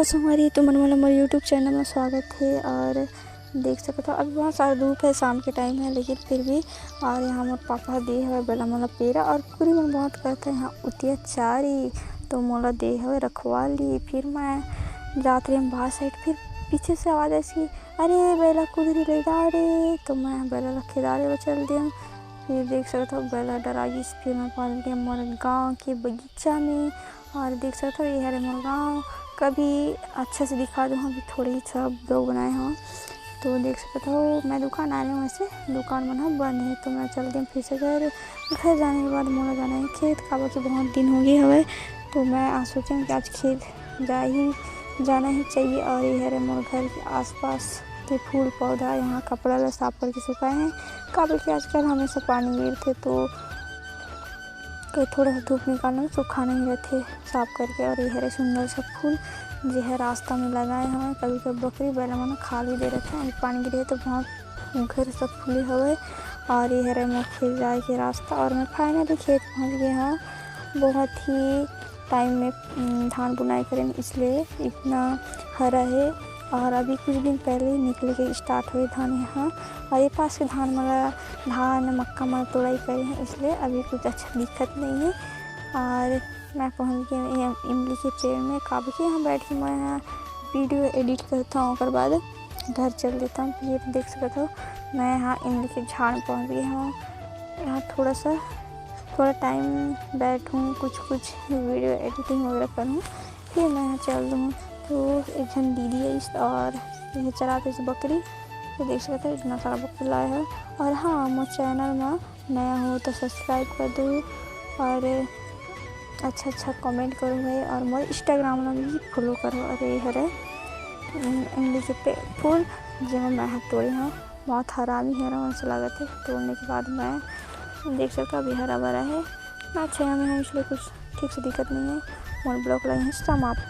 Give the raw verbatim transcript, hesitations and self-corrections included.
संगवारी, तुमन मन ला मोर YouTube चैनल में स्वागत हे। और देख सकत हो, अभी बहुत सारा धूप है, शाम के टाइम है, लेकिन फिर भी। और यहाँ मोर पापा दे हवे बेला मन ला पेरा, और कुकरी मन बहुत करथे यहाँ अत्याचारी, तो मोला दे हवे रखवाली। फिर मैं जात रही बाहर साइड, फिर पीछे से आवाज़ आई कि, "अरे, बेला कुकरी ले जा रे।" तो मैं बेला ला खेदारे बर चल दिया। फिर देख सकत हो, बेला डरा गिस। फिर मैं पहुँच गया मोर गाँव के बगीचा में। और देख सकत हो, ये हरे मोर गाँव। कभी अच्छा से दिखा दूँ, अभी थोड़ी सा vlog बनाए हव। तो देख सकत हो, मैं दुकान आने हूँ, वैसे दुकान मन ह बंद है, तो मैं चल दें फिर से घर। घर जाने के बाद मोला जाना है खेत, काबर कि बहुत दिन हो गए हवे। तो मैं आज सोचे हूँ कि आज खेत जा ही, जाना ही चाहिए। और ये हरे मोर घर के आसपास के फूल पौधा, यहाँ कपड़ा ला साफ करके सुखाए हैं, काबर कि आजकल हमेशा पानी गिरथे, तो, तो थोड़ा सा धूप निकालना में सुखाना ही रहथे साफ करके। और ये हरे सुंदर सा फूल, जे है रास्ता में लगाए हवे, कभी कभी बकरी बैला मन खा भी दे रहथे। अभी पानी गिरे तो बहुत घर सब फूले हवे। और ये हरे मोर खेत जाए के रास्ता, और मैं finally खेत पहुँच गए हूँ। बहुत ही टाइम में, उम, धान बुनाई करें, इसलिए इतना हरा है। और अभी कुछ दिन पहले ही निकले के स्टार्ट हुए धान यहाँ। और ये पास के धान मन ला, धान मक्का मन ला तोड़ाई करे हैं, इसलिए अभी कुछ अच्छा दिखत नहीं है। और मैं पहुँच गई हूँ ये इमली के पेड़ में, काबर कि यहाँ बैठ के मैं यहाँ वीडियो एडिट करता हूँ, ओकर बाद घर चल देता हूँ। फिर देख सकत हो, मैं यहाँ इमली के झाड़ में पहुँच गई हूँ। यहाँ थोड़ा सा, थोड़ा टाइम बैठूँ, कुछ कुछ वीडियो एडिटिंग वगैरह करूँ, फिर मैं यहाँ चल दूँ। तो एक झन दीदी है इस, और ये चराते इस बकरी, तो देख सकते हो इतना सारा बकरी लाए है। और हाँ, मोर चैनल में नया हो तो सब्सक्राइब कर दो, और अच्छा अच्छा कमेंट करो भाई, और मोर इंस्टाग्राम में भी फॉलो करो। और ये हरे, उम, इमली के पे-, फूल, जेमा मैं ह तोड़े हूँ, बहुत हरामी हरा वैसे लागत है। तोड़ने के बाद मैं देख सकता, अभी हरा भरा है, मैं छाया में हूँ, इसलिए कुछ ठीक से दिक्कत नहीं है। मोर vlog ला यहीं समाप्त।